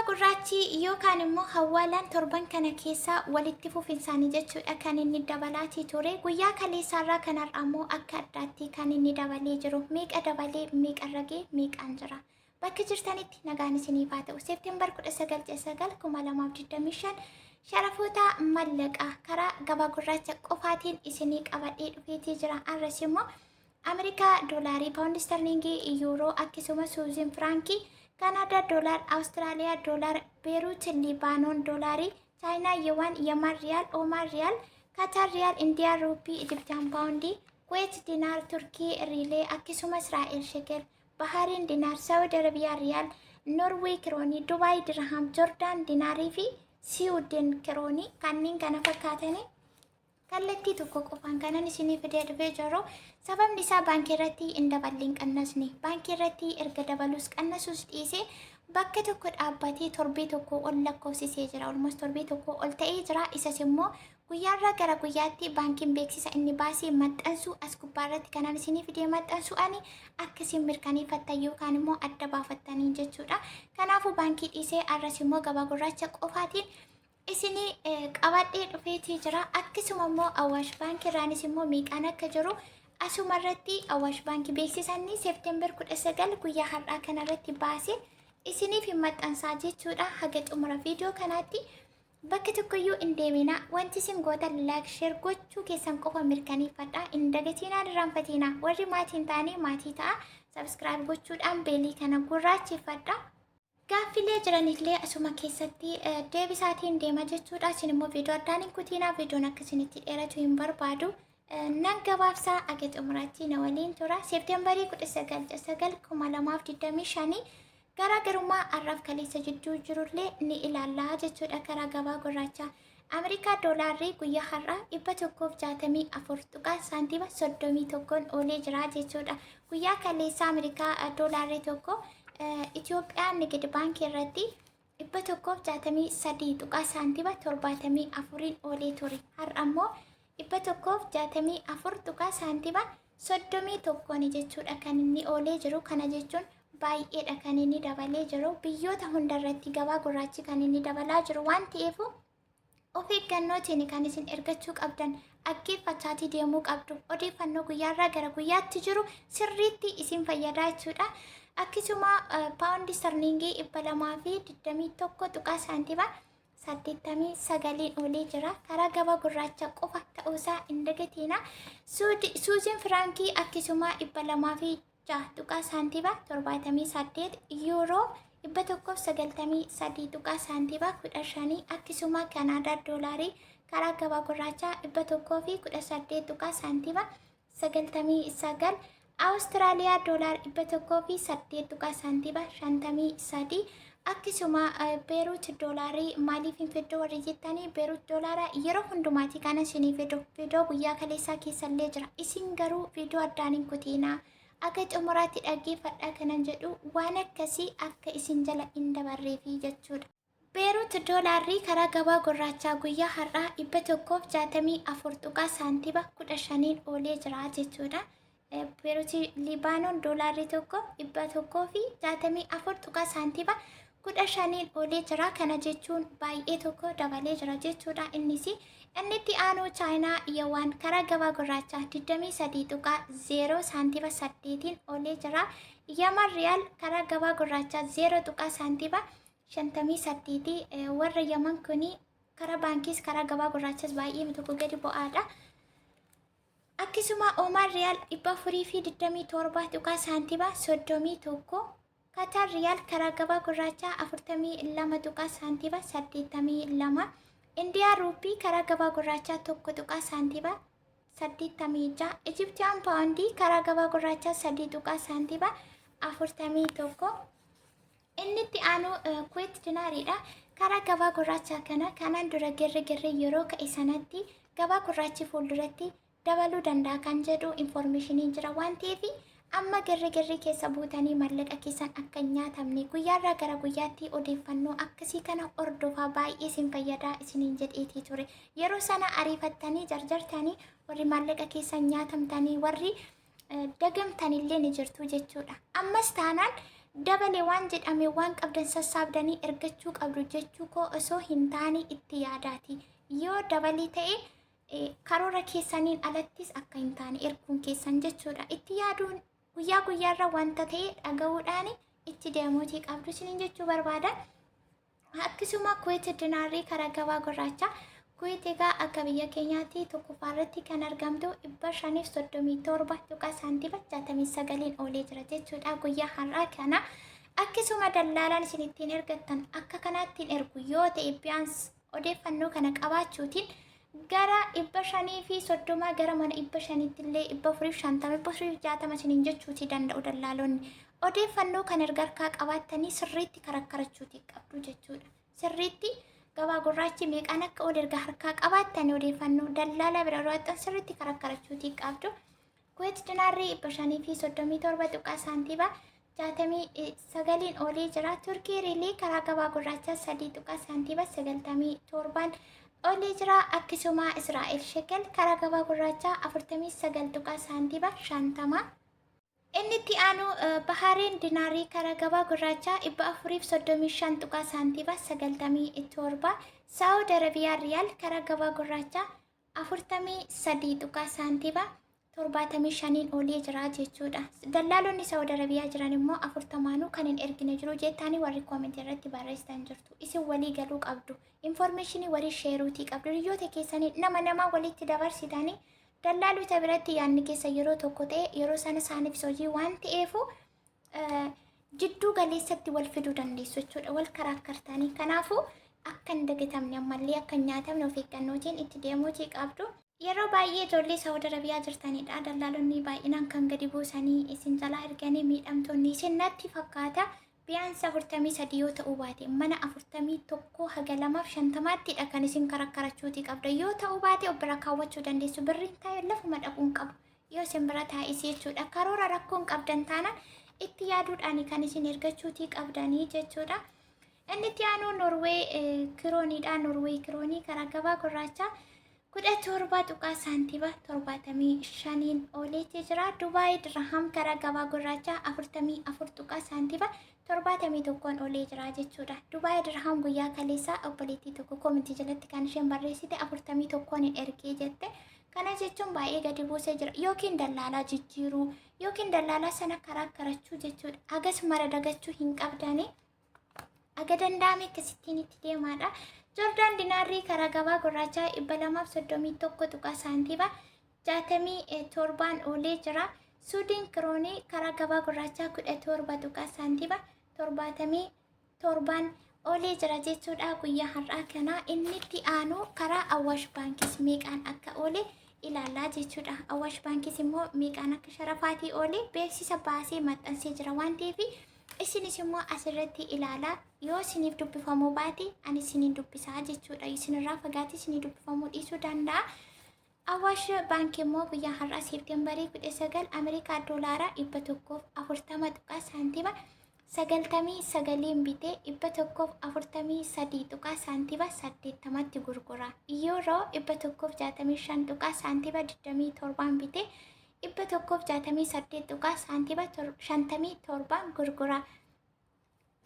Gurraachi yookaan immoo hawaalaan torban kana keessa walitti fufinsaanii jechuudha kan inni dabalaatii ture. Guyyaa kaleessaarraa kan har'a immoo akka addaatti kan inni dabalee jiru. Meeqa dabalee, meeqa ragee, meeqaan jira? Bakka jirtanitti nagaan isiniif haa ta'u. Seeptembar 19 9 2025 sharafoota mallaqaa karaa gabaa gurraacha qofaatiin isinii qabadhee dhufeetii jira. Arras immoo Ameerikaa doolaarii, paawundi sterlingii, yuuroo, akkasumas suuziin firaankii, Kaanaadaa doolaar, Awustiraaliyaa doolaar, Beeruut Libaanoon doolaarii, Chaayinaa yuwaan, Yaman riyaal, Oomaan riyaal, Kaataar riyaal, Indiyaa ruupii, Ijiptiyaan paawundii, Kuweet dinaar, Turkii riilee, akkasuma Israa'el shekel, Bahariin dinaar, Saawud Arabiyaa riyaal, Norwee kiroonii, Dubaay dirham, Jordaan dinaarii fi Siwudin kiroonii kanneen kana fakkaatanii kallattii tokko qofaan kanan isinii fidee dhufee jiru. Sababni isaa baankii irratti hin daballiin qannasne, baankii irratti erga dabalus qannasuus dhiisee bakka tokko dhaabbatee torbee tokko ol lakkoofsisee jira. Olmos torbee tokko ol ta'ee jira. Isas immoo guyyaarraa gara guyyaatti baankiin beeksisa inni baasee maxxansuu as gubbaa irratti kanan isinii fidee maxxansu ani akkasiin mirkaneeffattan yookaan immoo adda baafattanii jechuudha. Kanaafuu baankii dhiisee arras immoo gabaa gurraacha qofaatiin isinii qabadhee dhufeetii jira. Akkasuma immoo Awaash Baankii irraanis immoo meeqaan akka jiru asuma irratti Awaash Baankii beeksisanni Seeptembar 19 guyyaa har'aa kanarratti baase isiniif hin maxxansaa jechuudha. Haga xumura viidiyoo kanaatti bakka tokkoyyuu hin deemina. Wanti isin gootan like, share gochuu keessan qofa mirkaneeffadha. Hin dagatinaa, irraanfatinaa. Warri maatii hin taane maatii ta'a. Subscribe gochuudhaan beelii kana gurraacheffadha. Gaaffilee jiranillee asuma keessatti deebisaatiin deema jechuudha. Isin immoo viidiyoo addaan hin kutiinaa. Viidiyoon akka isinitti dheeratu hin barbaadu. Nan gabaabsaa, aga xumuraatti na waliin tura. Seeptembarii 19 9 2025 garaagarummaa har'aaf kaleessa jidduu jirullee ni ilaallaa jechuudha karaa gabaa gurraachaa. Ameerikaa doolaarri guyyaa har'aa 164 tuqaa saantima 31 oolee jira jechuudha. Guyyaa kaleessaa Ameerikaa doolaarri tokko Itoophiyaa Nigid Baankii irratti 163 tuqaa saantima 74 oolee ture. Har'a immoo 164 tuqaa saantima 31 jechuudha kan inni oolee jiru. Kana jechuun baay'eedha kan inni dabalee jiru. Biyyoota hundarratti gabaa gurraachi kan inni dabalaa jiru waan ta'eef, of eeggannootiin kan isin ergachuu qabdan, dhaggeeffachaatii deemuu qabdu. Odeeffannoo guyyaarraa gara guyyaatti jiru sirriitti isin fayyadaa jechuudha. Akkasuma paawundi sterlingii 221 tuqaa saantima 89 oolee jira. Karaa gabaa gurraacha qofa ta'uusaa hin dagatiina. Suuziin firaankii akkasuma 206 tuqaa saantima 78, yuuroo 193 tuqaa saantima 15, akkasuma Kanaadaa doolaarii karaa gabaa gurraachaa 118 tuqaa saantima 99, Awustiraaliyaa doolaar 108 tuqaa saantima 53. Akkasuma Beeruut doolaarii maaliif hin fiddu warri jettanii, Beeruut doolaara yeroo hundumaati kana isinii fidu. Viidiyoo guyyaa kaleessaa keessallee jira. Isin garuu viidiyoo addaan hin kutiinaa, akka xumuraatti dhaggeeffadhaa kanan jedhu waan akkasii akka isin jala hin dabarreefi jechuudha. Beeruut doolaarri karaa gabaa gurraachaa guyyaa har'aa 164 tuqaa saantima 15 oolee jira jechuudha. Beeruut Libaanoon doolaarri tokko 164 tuqaa saantima 15 oolee jira. Kana jechuun baay'ee tokko dabalee jira jechuudha. Innis inni itti aanu Chaayinaa Yawaan karaa gabaa gurraachaa 23 tuqaa 0 saantima 8 oolee jira. Yaman riyaal karaa gabaa gurraachaa 0 tuqaa saantima 58. Warra Yaman kuni karaa baankiis karaa gabaa gurraachas baay'ee tokko gadi bu'aadha. Akkasuma Oomaan riyaal 427 tuqaa saantima 31, Katar riyaal karaa gabaa gurraachaa 42 tuqaa saantima 82, Indiyaa ruupii karaa gabaa gurraachaa 1 tuqaa saantima 86, Ijiptiyaan paawundii karaa gabaa gurraachaa 3 tuqaa saantima 41. Inni itti aanu Kuweet dinaariidha. Karaa gabaa gurraachaa kana kanaan dura girri girri yeroo ka'e sanatti gabaa gurraachi fuulduratti dabaluu danda'a kan jedhu infoormeeshiniin jira waan ta'eef, amma girri girri keessa buutanii maallaqa keessan akka hin nyaatamne guyyaarraa gara guyyaatti odeeffannoo akkasii kana hordofaa, baay'ee isin fayyadaa isiniin jedheetii ture. Yeroo sana ariifattanii jarjartanii warri maallaqa keessan nyaatamtanii, warri dagamtanillee ni jirtu jechuudha. Ammas taanaan Dabale waan jedhame waan qabdan sassaabdanii ergachuu qabdu jechuu koo osoo hin taane itti yaadaati. Yoo dabalee ta'e karoora keessaniin alattis akka hin taane erguun keessan jechuudha. Itti yaaduun guyyaa guyyaarra wanta ta'e dhaga'uudhaan itti deemuutii qabdu isiniin jechuu barbaada. Akkasuma Kuweet dinaarrii karaa gabaa gurraachaa. Kuweet egaa akka biyya keenyaatti tokkoffaa irratti kan argamtu 537 tuqaa saantima 69n oolee jira jechuudha guyyaa har'aa kana. Akkasuma dallaalaan isin ittiin ergattan akka kanaatti hin ergu yoo ta'e, biyaans odeeffannoo kana qabaachuutiin gara 530, gara mana 500tti illee 450, 460 isiniin jechuutii danda'u dallaalonni. Odeeffannoo kan erga harkaa qabaattanii sirriitti karakkarachuutii qabdu jechuudha. Sirriitti gabaa gurraachi meeqaan akka ol erga harkaa qabaattanii odeeffannoo dallaalaa bira ro'attan sirriitti karakkarachuutii qabdu. Kuweet dinaarrii 537 tuqaa saantiima 69n oolee jira. Turkii riilii karaa gabaa gurraachaa 3 tuqaa saantiima 97n oolee jira. Akkasuma Israa'el shekel karaa gabaa gurraachaa 49 tuqaa saantiima 50. Inni itti aanu Bahareen dinaarii karaa gabaa gurraachaa 435 tuqaa saantiima 97. Saawud Arabiyaa riyaal karaa gabaa gurraachaa 43 tuqaa saantiima 75n oolee jira jechuudha. Dallaalonni Saawud Arabiyaa jiran immoo 40nuu kan hin ergine jiru jettaanii warri koomentii irratti barreessitan jirtu. Isin walii galuu qabdu. Information walii share'uutii qabdu. Hiriyoota keessanii nama namaa walitti dabarsitanii dallaalota biratti yaadni keessa yeroo tokko ta'e, yeroo sana isaaniif hojii waan ta'eefu jidduu galeessatti wal fiduu dandeessu jechuudha. Wal karaakkartanii. Kanaafuu akka hin dagatamne, ammallee akka hin nyaatamne of eeggannootiin itti deemuutii qabdu. Yeroo baay'ee ijoollee Saawud Arabiyaa jirtanidha. Dallaalonni baay'inaan kan gadi buusanii isin jalaa erganii miidhamtoonni isin natti fakkaata. Biyaansi 43 yoo ta'uu baate, mana 41 haga lamaaf 50ttidha kan isin karakkarachuutii qabda. Yoo ta'uu baate of bira kaawwachuu dandeessu. Birriin taa'e lafuma dhaquun qabu. Yoo isin bira taa'es jechuudha. Karoora rakkoon qabdan taanaan itti yaaduudhaan kan isin ergachuutii qabdanii jechuudha. Inni itti aanu Norwee kirooniidha. Norwee kiroonii karaa gabaa gurraachaa 17 tuqaa saantiima 75n ooleetti jira. Dubaay dirham karaa gabaa gurraachaa 44 tuqaa saantiima 71n oolee jira jechuudha. Dubaay dirham guyyaa kaleessaa obboleettii tokko koomentii jalatti kan isheen barreessite 41n hin ergee jette. Kana jechuun baay'ee gadi buusee jira. Yookiin dallaalaa jijjiiruu yookiin dallaalaa sana karaa karachuu jechuudha. Agas mara dagachuu hin qabdanii. Aga danda'ame akkasittiin itti deemaadha. Joordaan dinaarrii karaa gabaa gurraachaa 231 tuqaa saantiima 67n oolee jira. Suudiin kiroonii karaa gabaa gurraachaa 17 tuqaa saantiima 77n oolee jira jechuudha guyyaa har'aa kana. Inni itti aanu karaa Awaash Baankis meeqaan akka oole ilaallaa jechuudha. Awaash Baankis immoo meeqaan akka sharafaatii oole beeksisa baasee maxxansee jira waan ta'eef, isinis immoo asirratti ilaalaa. Yoo isiniif dubbifamuu baate ani isiniin dubbisaa jechuudha. Isinirraa fagaatee isinii dubbifamuu dhiisuu danda'a. Awaash Baankii immoo guyyaa har'aa Seepteembarii 19 Ameerikaa doolaara 140 tuqaa saantima 99n bitee 143 tuqaa saantima 80tti gurgura. Yuuroo 165 tuqaa saantima 27n bitee 168 tuqaa saantima 57n gurgura.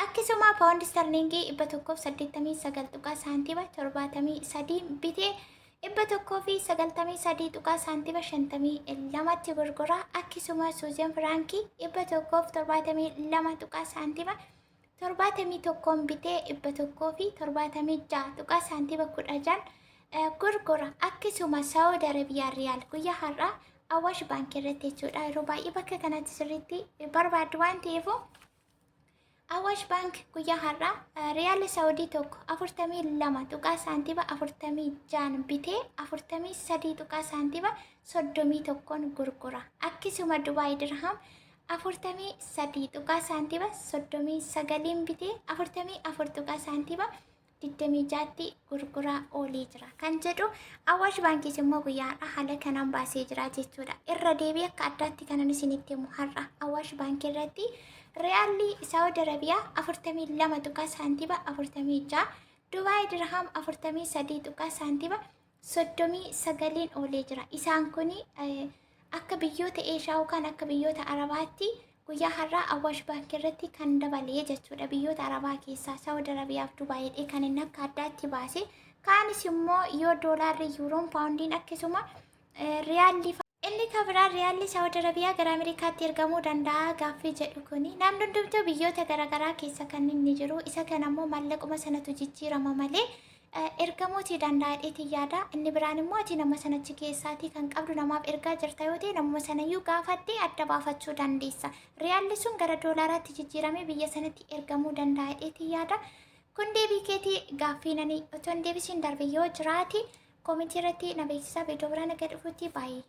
Akkasuma paawundi sterlingii 189 tuqaa saantima 73 bitee 193 tuqaa saantima 52tti gurgura. Akkasuma Suuziyan Firaankii 172 tuqaa saantima 71n bitee 176 tuqaa saantima 16 gurgura. Akkasuma Saawud Arabiyaa Riyaal guyyaa har'aa Awaash Baankii irratti jechuudha. Yeroo baay'ee bakka kanatti sirriitti barbaaddu waan ta'eef, Awaash Baank guyyaa har'aa riyaala Saawudii tokko 42 tuqaa saantima 46n bitee 43 tuqaa saantima 31n gurgura. Akkasuma Dubaay Dirham 43 tuqaa saantima 39n bitee 44 tuqaa saantima 26tti gurguraa oolee jira kan jedhu. Awaash Baankiis immoo guyyaa har'a haala kanaan baasee jira jechuudha. Irra deebii akka addaatti kanan isinitti himu, har'a Awaash Baankii irratti Riyaalli Saawud Arabiyaa 42 tuqaa saantima 46, Dubaay Dirham 43 tuqaa saantima 39n oolee jira. Isaan kun akka biyyoota Eeshaa yookaan akka biyyoota Arabaatti Guyyaa har'aa Awaash Baankii irratti kan dabalee jechuudha. Biyyoota Arabaa keessaa Saawud Arabiyaaf Dubaayiidha kan inni akka addaatti baase. Kaanis immoo yoo doolaarri, yuuroon, paawundiin akkasuma riyaalli. Inni kan biraa riyaalli Saawud Arabiyaa gara Ameerikaatti ergamuu danda'a gaaffii jedhu kuni namni hundumtuu biyyoota garaagaraa keessa kan inni jiru, isa kana immoo maallaquma sanatu jijjiirama malee ergamuutii danda'a jedheetiin yaada. Inni biraan immoo ati nama sanachi keessaatii kan qabdu namaaf ergaa jirta yoo ta'e, namuma sanayyuu gaafattee adda baafachuu dandeessa. Riyaalli sun gara doolaaraatti jijjiiramee biyya sanatti ergamuu danda'a jedheetiin yaada. Kun deebii keetii. Gaaffii nani otoo hin deebisiin darbe yoo jiraate koomentii irratti na beeksisaa. Viidiyoo biraan akka dhufutti baay'ee.